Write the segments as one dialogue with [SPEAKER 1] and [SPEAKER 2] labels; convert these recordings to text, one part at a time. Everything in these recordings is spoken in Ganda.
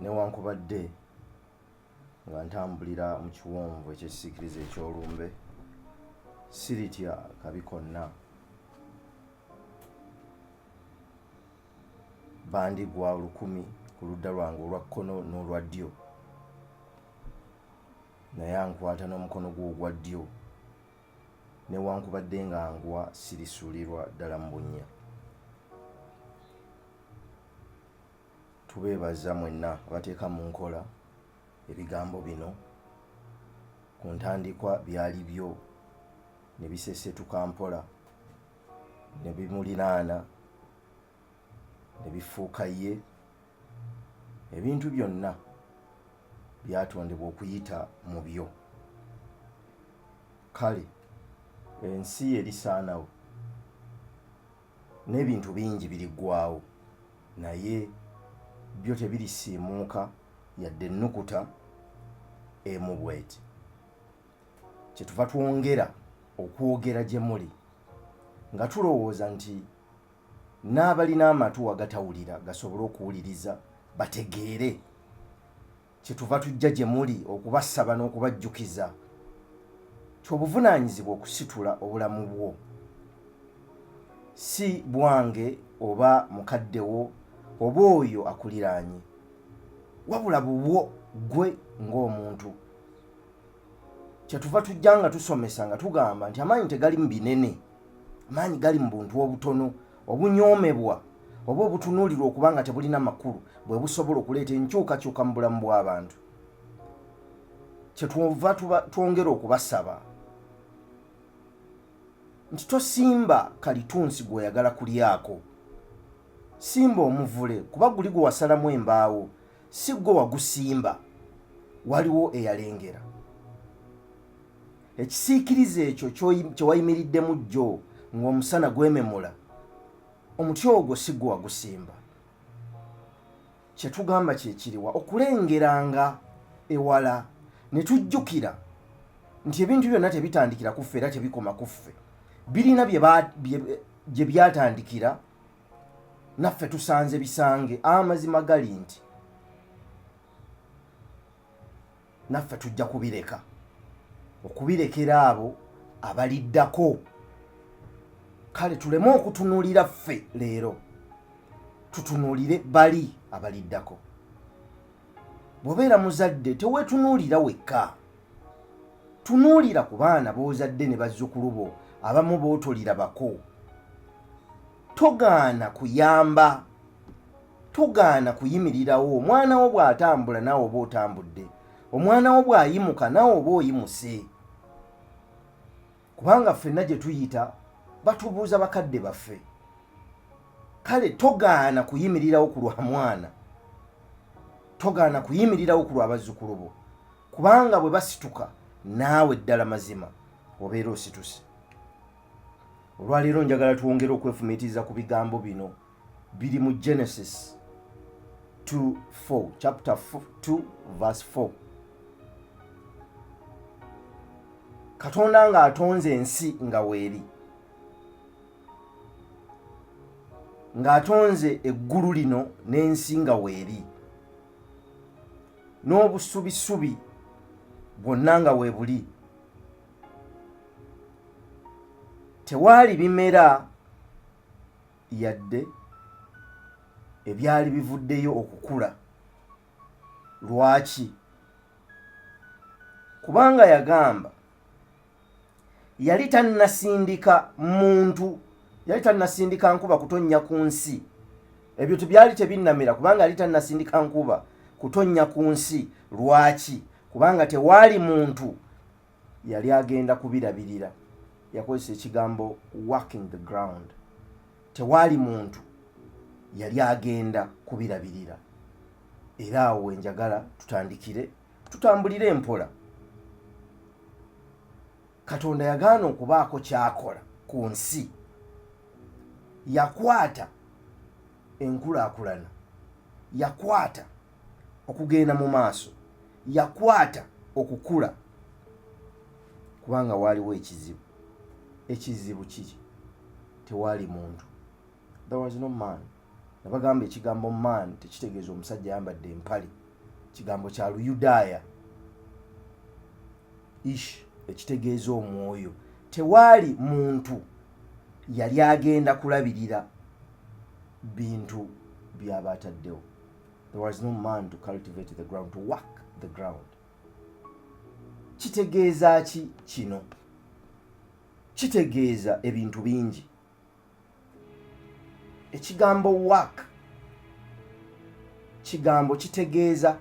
[SPEAKER 1] Newankubadde nga ntambulira mu kiwonvu eky'ekisiikirize eky'olumbe, siritya kabi konna. Bandigwa olukumi ku ludda lwange olwa kkono n'olwa ddyo, naye ankwata n'omukono gwe ogwa ddyo. Newankubadde nga ngwa, sirisuulirwa ddala mu bunnya. Tubeebaza mwenna abateeka mu nkola ebigambo bino. Ku ntandikwa byali byo, ne bisesetuka mpola, ne bimuliraana, ne bifuuka ye. Ebintu byonna byatondebwa okuyita mu byo. Kale ensi erisaanawo. N'ebintu bingi biriggwaawo, naye byo tebirisiimuuka yadde ennukuta emu bw'eti. Kyetuva twongera okwogera gye muli, nga tulowooza nti n'abalina amatu agatawulira gasobole okuwuliriza bategeere. Kyetuva tujja gye muli okubasaba n'okubajjukiza nti obuvunaanyizibwa okusitula obulamu bwo si bwange oba mukadde wo oba oyo akuliraanye, wabula bubwo ggwe ng'omuntu. Kyetuva tujja nga tusomesa nga tugamba nti amaanyi tegali mu binene, amaanyi gali mu buntu obutono obunyoomebwa oba obutunuulirwa okuba nga tebulina makulu bwe busobola okuleeta enkyukakyuka mu bulamu bw'abantu. Kyetuva twongera okubasaba nti tosimba kalitunsi gw'oyagala kulyako, simba omuvule kuba guli gwe wasalamu embaawo si ggwe wagusimba, waliwo eyalengera. Ekisiikirize ekyo kye wayimiriddemu jjo ng'omusana gwememula, omuti ogwo si ggwe wagusimba. Kye tugamba kye kiriwa? Okulengeranga ewala ne tujjukira nti ebintu byonna tebitandikira ku ffe era tebikoma ku ffe, birina gye byatandikira naffe tusanze bisange. Amazima gali nti naffe tujja kubireka okubirekera abo abaliddako. Kale tuleme okutunuulira ffe leero, tutunuulire bali abaliddako. Bw'obeera muzadde teweetunuulira wekka, tunuulira ku baana b'ozadde ne bazzukulu bo abamu b'otolirabako. Togaana kuyamba, togaana kuyimirirawo. Omwana wo bw'atambula naawe oba otambudde, omwana wo bw'ayimuka naawe oba oyimuse, kubanga ffenna gye tuyita batubuuza bakadde baffe. Kale togaana kuyimirirawo ku lwa mwana, togaana kuyimirirawo ku lwa bazzukulu bo, kubanga bwe basituka naawe ddala mazima obeera osituse. Olwaleero njagala twongere okwefumiitiriza ku bigambo bino biri mu Genesis 2:4, chapter 2 verse 4. Katonda ng'atonze ensi nga weeri, ng'atonze eggulu lino n'ensi nga weeri, n'obusubisubi bwonna nga weebuli, tewaali bimera yadde ebyali bivuddeyo okukula. Lwaki? Kubanga yagamba yali tannasindika muntu, yali tannasindika nkuba kutonnya ku nsi. Ebyo tebyali tebinnamera kubanga yali tannasindika nkuba kutonnya ku nsi. Lwaki? Kubanga tewaali muntu yali agenda kubirabirira. Yakozesa ekigambo working the ground. Tewaali muntu yali agenda kubirabirira. Era awo we njagala tutandikire, tutambulire empola. Katonda yagaana okubaako ky'akola ku nsi. Yakwata enkulaakulana, yakwata okugenda mu maaso, yakwata okukula, kubanga waaliwo ekizibu. Ekizibu kiki? Tewaali muntu. There was no man. Nabagamba ekigambo man tekitegeeza omusajja ayambadde empale. Kigambo kya Luyudaaya ish, ekitegeeza omwoyo. Tewaali muntu yali agenda kulabirira bintu byaba ataddewo. There was no man to cultivate the ground, to work the ground. Kitegeeza ki kino? Kitegeeza ebintu bingi. Ekigambo work kigambo kitegeeza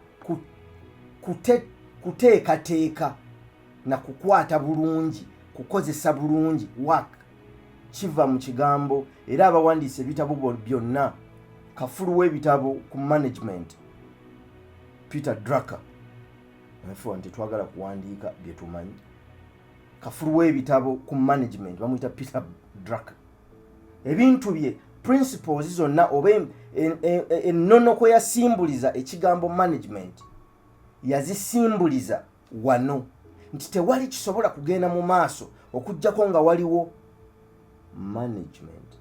[SPEAKER 1] kuteekateeka na kukwata bulungi, kukozesa bulungi. Work kiva mu kigambo, era abawandiisa ebitabo byonna, kafulu w'ebitabo ku management Peter Drucker, nfe nti twagala kuwandiika bye tumanyi, kafulu w'ebitabo ku management bamuyita Peter Drucker. Ebintu bye, principles zonna oba ennono kwe yasimbuliza ekigambo management, yazisimbuliza wano nti tewali kisobola kugenda mu maaso okuggyako nga waliwo management,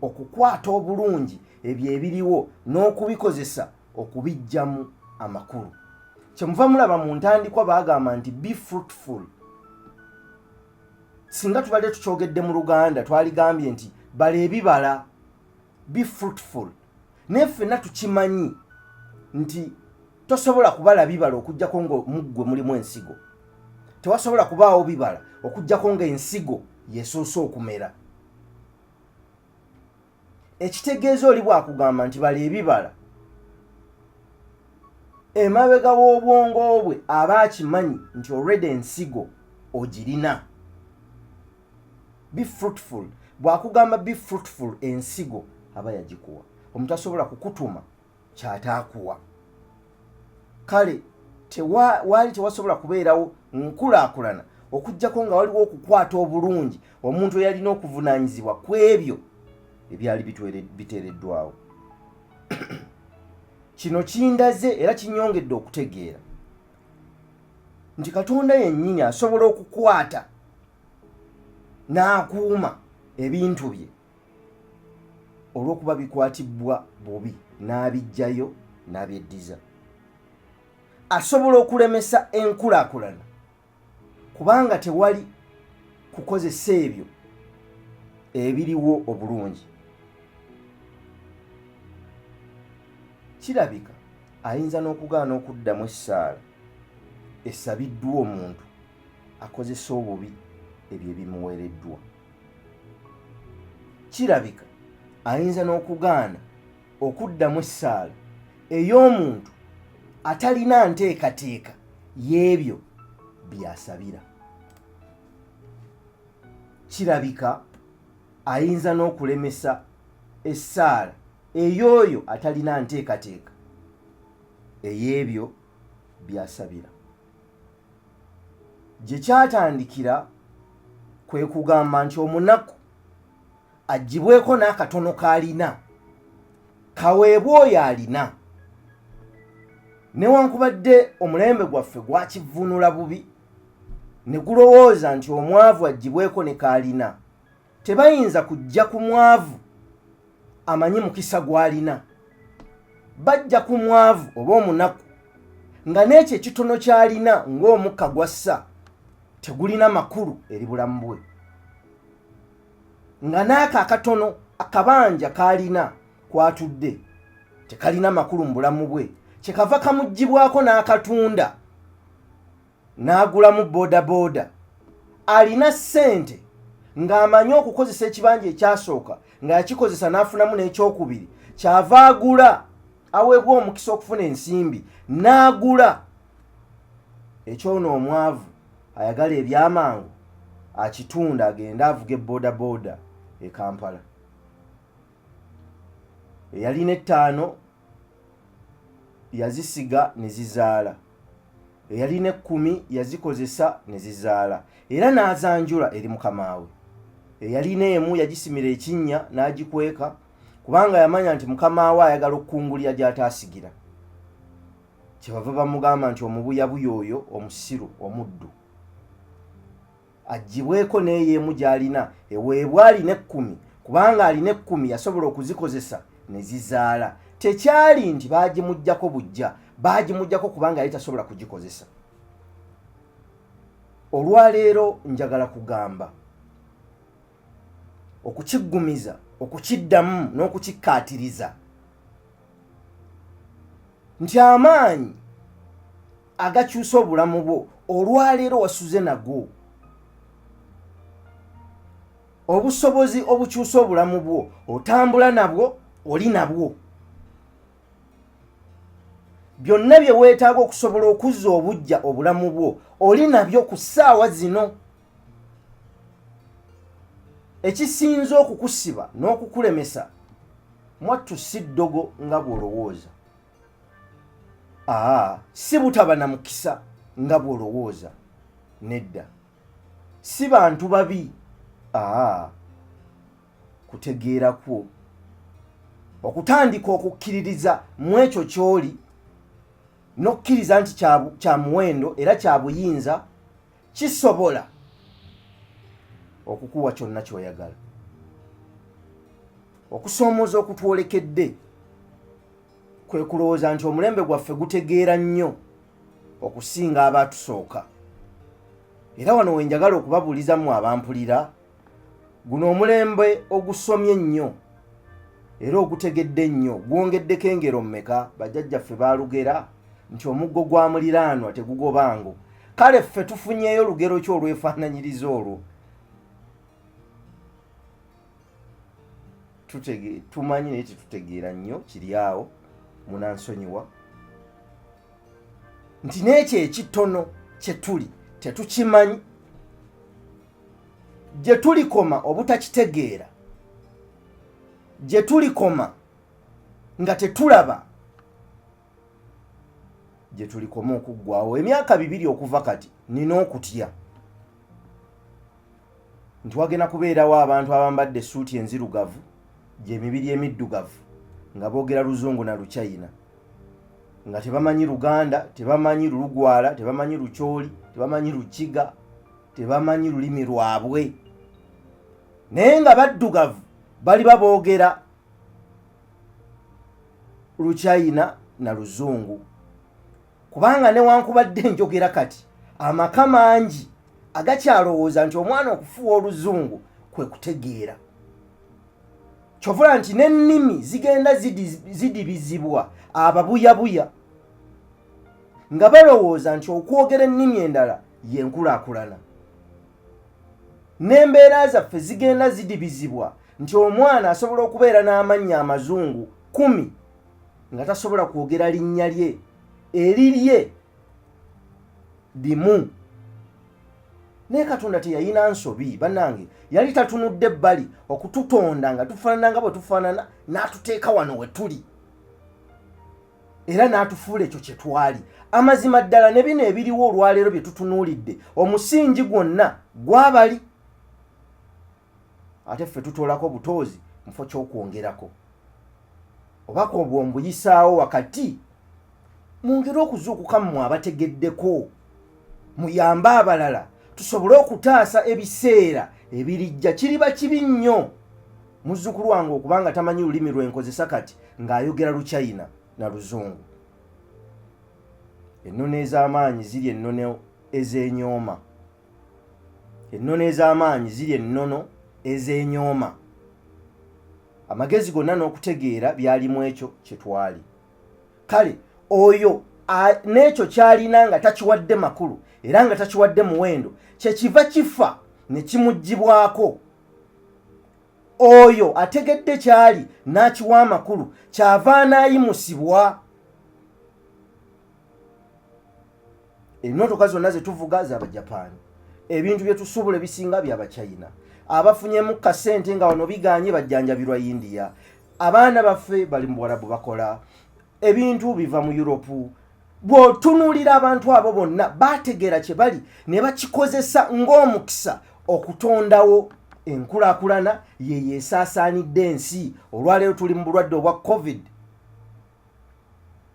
[SPEAKER 1] okukwata obulungi ebyo ebiriwo n'okubikozesa okubiggyamu amakulu. Kyemuva mulaba mu ntandikwa baagamba nti "Be fruitful". Singa tubadde tukyogedde mu Luganda, twaligambye nti bala ebibala, be fruitful. Naye ffenna tukimanyi nti tosobola kubala bibala okugjako nga muggwe mulimu ensigo. Tewasobola kubaawo bibala okugjako nga ensigo yesoose okumera. Ekitegeeza oli bwakugamba nti bala ebibala, emabega w'obwongo bwe aba akimanyi nti already ensigo ogirina. Be fruitful, bw'akugamba be fruitful, ensigo aba yagikuwa. Omuntu asobola kukutuma kyataakuwa. Kale waali tewasobola kubeerawo nkulaakulana okugjako nga waliwo okukwata obulungi omuntu eyalina okuvunaanyizibwa ku ebyo ebyali biteereddwawo. Kino kindaze era kinyongedde okutegeera nti Katonda yennyini asobola okukwata n'akuuma ebintu bye olw'okuba bikwatibwa bubi, n'abiggyayo n'abyeddiza. Asobola okulemesa enkulaakulana kubanga tewali kukozesa ebyo ebiriwo obulungi. Kirabika ayinza n'okugaana okuddamu essaala esabiddwa omuntu akozesa obubi ebyo ebimuweereddwa. Kirabika ayinza n'okugaana okuddamu essaala ey'omuntu atalina nteekateeka y'ebyo by'asabira. Kirabika ayinza n'okulemesa essaala ey'oyo atalina nteekateeka ey'ebyo by'asabira. Gye kyatandikira kwe kugamba nti omunaku aggyibweko n'akatono k'alina kaweebwe oyo alina. Newankubadde omulembe gwaffe gwakivvuunula bubi ne gulowooza nti omwavu aggyibweko ne k'alina, tebayinza kujja ku mwavu amanyi mukisa gw'alina. Bajja ku mwavu oba omunaku nga n'ekyo ekitono ky'alina ng'omukka gw'assa tegulina makulu eri bulamu bwe, nga n'ako akatono akabanja k'alina kwatudde tekalina makulu mu bulamu bwe, kyekava kamuggyibwako n'akatunda n'agulamu boodabooda. Alina ssente ng'amanyi okukozesa ekibanja ekyasooka, nga yakikozesa n'afunamu n'ekyokubiri, kyava agula, aweebwa omukisa okufuna ensimbi n'agula ekyono. Omwavu ayagala ebyamangu akitunda agende avuge boodabooda e Kampala. Eyalina ettaano yazisiga ne zizaala, eyalina 10 yazikozesa ne zizaala era n'azanjula eri mukama we. Eyalina emu yagisimira ekinnya n'agikweka kubanga yamanya nti mukama we ayagala okukungulira gy'ataasigira. Kyebava bamugamba nti omubuyabuya oyo omusiru omuddu aggyibweko n'eyo emu gy'alina eweebwa alina 10, kubanga alina 10 yasobola okuzikozesa ne zizaala. Tekyali nti baagimuggyako buggya, baagimuggyako kubanga yali tasobola kugikozesa. Olwaleero njagala kugamba okukiggumiza, okukiddamu n'okukikkaatiriza nti amaanyi agakyusa obulamu bwo olwaleero wasuze nago. Obusobozi obukyusa obulamu bwo otambula nabwo, oli nabwo. Byonna bye weetaaga okusobola okuzza obuggya obulamu bwo oli nabyo ku ssaawa zino. Ekisinze okukusiba n'okukulemesa mwattu si ddogo nga bw'olowooza. Aa, si butaba na mukisa nga bw'olowooza. Nedda. Si bantu babi. Aa, kutegeera kwo okutandika okukkiririza mu ekyo ky'oli n'okukkiriza nti kya muwendo era kya buyinza, kisobola okukuwa kyonna ky'oyagala. Okusoomooza okutwolekedde kwe kulowooza nti omulembe gwaffe gutegeera nnyo okusinga abaatusooka. Era wano we njagala okubabuuliza mmwe abampulira, guno omulembe ogusomye ennyo era ogutegedde ennyo gwongeddeko engero mmeka? Bajjajjaffe baalugera nti omuggo gwa muliraanwa tegugoba ngo. Kale ffe tufunyeeyo lugero ki olwefaananyiriza olwo? Tumanyi naye tetutegeera nnyo kiri awo, munansonyiwa nti n'ekyo ekitono kye tuli tetukimanyi. Gye tulikoma obutakitegeera, gye tulikoma nga tetulaba, gye tulikoma okuggwawo. Emyaka 2 okuva kati nina okutya nti wagenda kubeerawo abantu abambadde essuuti enzirugavu, gy'emibiri emiddugavu, nga boogera Luzungu na Luchina, nga tebamanyi Luganda, tebamanyi Lulugwala, tebamanyi Lukyoli, tebamanyi Lukiga, tebamanyi lulimi lwabwe, naye nga baddugavu baliba boogera Luchina na Luzungu. Kubanga newankubadde njogera kati, amaka mangi agakyalowooza nti omwana okufuuwa Oluzungu kwe kutegeera. Kyovula nti n'ennimi zigenda zidibizibwa ababuyabuya nga balowooza nti okwogera ennimi endala y'enkulaakulana. N'embeera zaffe zigenda zidibizibwa nti omwana asobola okubeera n'amannya amazungu 10 nga tasobola kwogera linnya lye erirye limu. Naye Katonda teyayina nsobi bannange, yali tatunudde ebbali okututonda nga tufaanana nga bwe tufaanana, n'atuteeka wano we tuli era n'atufuula ekyo kye twali. Amazima ddala ne bino ebiriwo olwaleero bye tutunuulidde, omusingi gwonna gwabali, ate ffe tutoolako butoozi mufo ky'okwongerako. Obaka obwo mbuyisaawo wakati, mwongere okuzuukuka mmwe abategeddeko, muyambe abalala tusobole okutaasa ebiseera ebirijja. Kiriba kibi nnyo muzzukulu wange okuba nga tamanyi lulimi lwenkozesa kati ng'ayogera Luchina na Luzungu. Ennono ez'amaanyi ziri ennono ez'enyooma. Ennono ez'amaanyi ziri ennono ez'enyooma. Amagezi gonna n'okutegeera byalimu ekyo kye twali. Kale oyo n'ekyo ky'alina nga takiwadde makulu era nga takiwadde muwendo, kye kiva kifa ne kimuggyibwako. Oyo ategedde ky'ali n'akiwa amakulu, kyava anaayimusibwa. Emmotoka zonna ze tuvuga z'Abajapaani, ebintu bye tusuubula ebisinga by'Abachina, abafunyemu kasente nga wano biganye bajjanjabirwa India, abaana baffe bali mu Buwarabu bakola, ebintu biva mu Europe. Bw'otunuulira abantu abo bonna baategeera kye bali ne bakikozesa ng'omukisa okutondawo enkulaakulana ye yeesaasaanidde ensi. Olwaleero tuli mu bulwadde obwa COVID,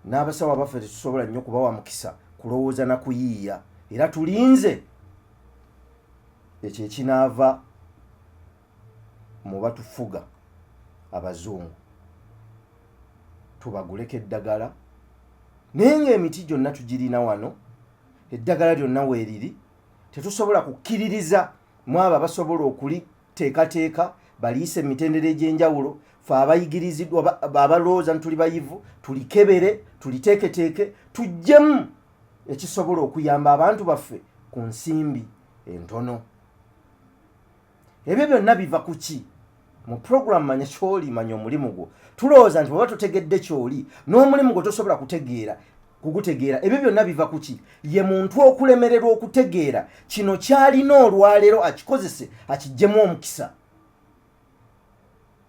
[SPEAKER 1] n'abasawo abaffe tetusobola nnyo kubawa mukisa kulowooza na kuyiiya, era tulinze ekyo ekinaava mu batufuga abazungu. Tubaguleko eddagala, naye ng'emiti gyonna tugirina wano, eddagala lyonna weeriri. Tetusobola kukkiririza mu abo abasobola okuliteekateeka baliyise emitendera egy'enjawulo. Fe abayigiriziddwa, abalowooza nti tuli bayivu, tulikebere, tuliteeketeeke, tuggyemu ekisobola okuyamba abantu baffe ku nsimbi entono. Ebyo byonna biva ku ki? Mu puroguramu Manya Kyoli, Manya Omulimu Gwo, tulowooza nti bweba totegedde kyoli n'omulimu gwo tosobola kutegeera kugutegeera. Ebyo byonna biva ku ki? Ye muntu okulemererwa okutegeera kino kyalina olwaleero, akikozese, akiggyemu omukisa.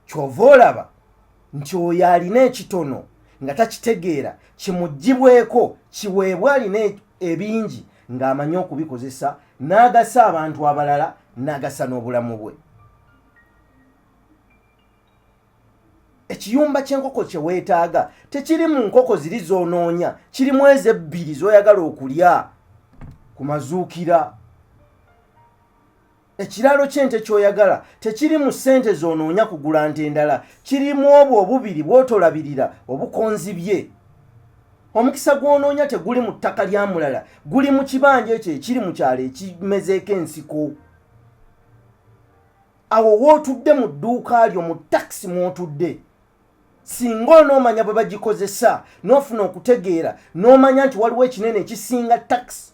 [SPEAKER 1] Kyova olaba nti oyo alina ekitono nga takitegeera kimuggyibweko, kiweebwa alina ebingi ng'amanyi okubikozesa, n'agasa abantu abalala, n'agasa n'obulamu bwe. Ekiyumba ky'enkoko kye weetaaga tekiri mu nkoko ziri z'onoonya, kirimu ezo ebbiri z'oyagala okulya ku mazuukira. Ekiraalo ky'ente ky'oyagala tekiri mu ssente z'onoonya kugula nte endala, kirimu obwo obubiri bw'otolabirira obukonzibye. Omukisa gw'onoonya teguli mu ttaka lya mulala, guli mu kibanja ekyo ekiri mu kyalo ekimezeeko ensiko. Awo w'otudde mu dduuka lyo, mu takisi mw'otudde, singa onoomanya bwe bagikozesa n'ofuna okutegeera n'omanya nti waliwo ekinene ekisinga takisi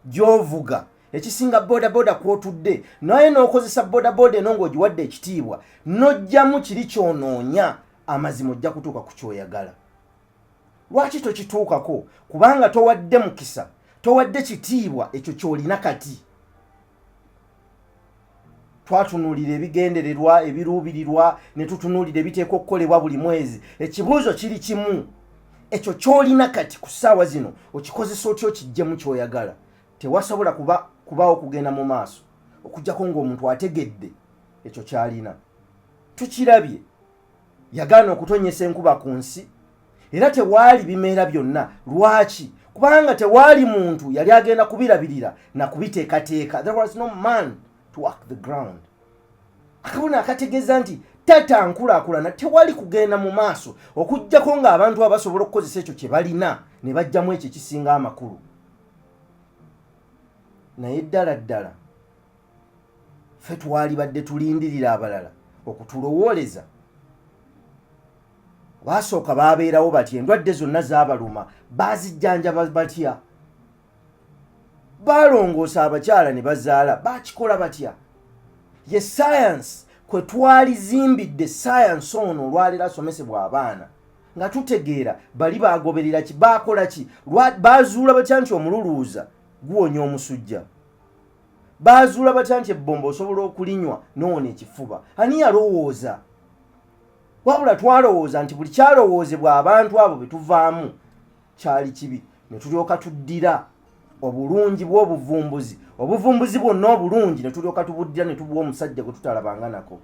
[SPEAKER 1] gy'ovuga, ekisinga bodaboda kw'otudde, naye n'okozesa bodaboda eno ng'ogiwadde ekitiibwa, n'ojjamu kiri ky'onoonya, amazima ojja kutuuka ku ky'oyagala. Lwaki tokituukako? Kubanga towadde mukisa, towadde kitiibwa ekyo ky'olina kati. Twatunuulira ebigendererwa, ebiruubirirwa, ne tutunuulira ebiteekwa okukolebwa buli mwezi. Ekibuuzo kiri kimu: ekyo ky'olina kati ku ssaawa zino okikozesa otya okiggyemu ky'oyagala? Tewasobola kubaawo kugenda mu maaso okuggyako ng'omuntu ategedde ekyo ky'alina. Tukirabye, yagaana okutonyesa enkuba ku nsi, era tewaali bimera byonna. Lwaki? Kubanga tewaali muntu yali agenda kubirabirira na kubiteekateeka. There was no man to work the ground. Akabona akategeeza nti tata nkulaakulana, tewali kugenda mu maaso okuggyako ng'abantu abo basobola okukozesa ekyo kye balina ne bajjamu ekyo ekisinga amakulu. Naye ddala ddala ffe twalibadde tulindirira abalala okutulowooleza? Baasooka baabeerawo batya? Endwadde zonna zaabaluma baazijjanjaba batya? Baalongoosa abakyala ne bazaala, baakikola batya? Ye sayansi kwe twalizimbidde sayansi ono olwaleero asomesebwa abaana nga tutegeera bali baagoberera ki, baakola ki, baazuula batya nti omululuuza guwonya omusujja, baazuula batya nti ebbomba osobola okulinywa n'owona ekifuba. Ani yalowooza? Wabula twalowooza nti buli kyalowoozebwa abantu abo be tuvaamu kyali kibi, ne tulyoka tuddira obulungi bw'obuvumbuzi, obuvumbuzi bwonna obulungi, ne tulyoka tubuddira ne tubuwa omusajja gwe tutalabanga nako,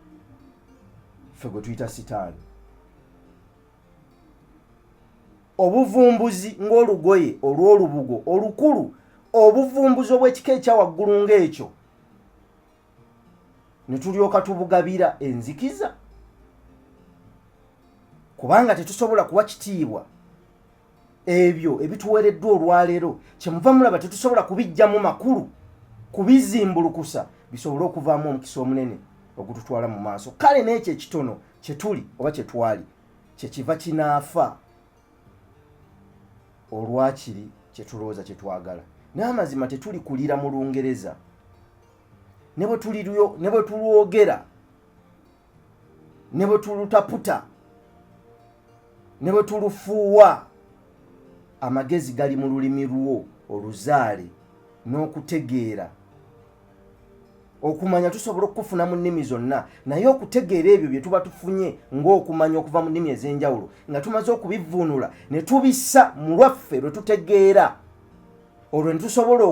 [SPEAKER 1] ffe gwe tuyita Sitaani. Obuvumbuzi ng'olugoye olw'olubugo olukulu, obuvumbuzi obw'ekika ekya waggulu ng'ekyo, ne tulyoka tubugabira enzikiza, kubanga tetusobola kuwa kitiibwa ebyo ebituweereddwa olwaleero. Kyemuva mulaba tetusobola kubijjamu makulu, kubizimbulukusa bisobole okuvaamu omukisa omunene ogututwala mu maaso. Kale n'ekyo ekitono kye tuli oba kye twali kyekiva kinaafa olwakiri kye tulowooza kye twagala. Naye amazima tetuli kulira mu Lungereza, ne bwe tulwogera, ne bwe tulutaputa, ne bwe tulufuuwa, amagezi gali mu lulimi lwo oluzaale n'okutegeera. Okumanya tusobola okukufuna mu nnimi zonna, naye okutegeera ebyo bye tuba tufunye ng'okumanya okuva mu nnimi ez'enjawulo, nga tumaze okubivvuunula ne tubissa mu lwaffe lwe tutegeera, olwo ne tusobola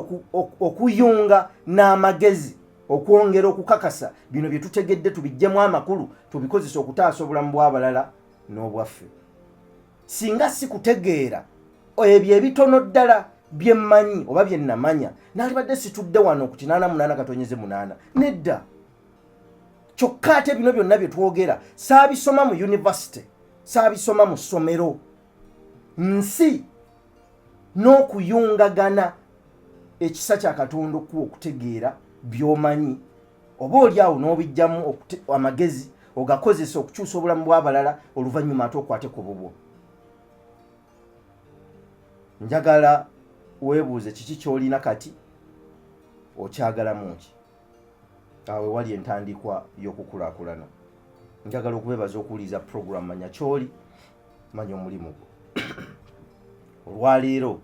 [SPEAKER 1] okuyunga n'amagezi okwongera okukakasa bino bye tutegedde, tubiggyemu amakulu, tubikozesa okutaasa obulamu bw'abalala n'obwaffe. Singa si kutegeera ebyo ebitono ddala bye mmanyi oba bye nnamanya, naalibadde situdde wano ku 88.8. Nedda. Kyokka ate bino byonna bye twogera saabisoma mu yunivasite, saabisoma mu ssomero. Nsi n'okuyungagana ekisa kya Katonda okuwa okutegeera by'omanyi, oba oli awo n'obijjamu amagezi ogakozesa okukyusa obulamu bw'abalala, oluvannyuma ate okwate ku bubwo. Njagala weebuuze kiki ky'olina kati, okyagalamu ki? Awo ewali entandikwa y'okukulaakulana. Njagala okubeebaza okuwuliriza puroguramu Manya Ky'oli, Manya Omulimu Gwo. Olwaleero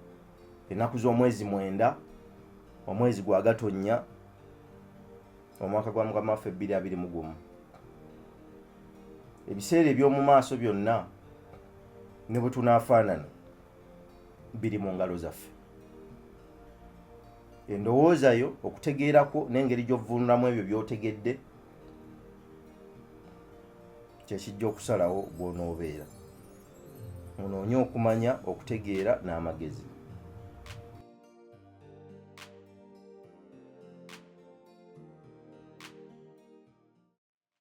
[SPEAKER 1] ennaku z'omwezi 9, omwezi gwa Gatonnya, omwaka gwa Mukama waffe 2021. Ebiseera eby'omu maaso byonna ne bwe tunaafaanana biri mu ngalo zaffe. Endowooza yo, okutegeera kwo, n'engeri gy'ovvuunulamu ebyo by'otegedde kye kijja okusalawo gw'onoobeera. Munoonye okumanya, okutegeera n'amagezi.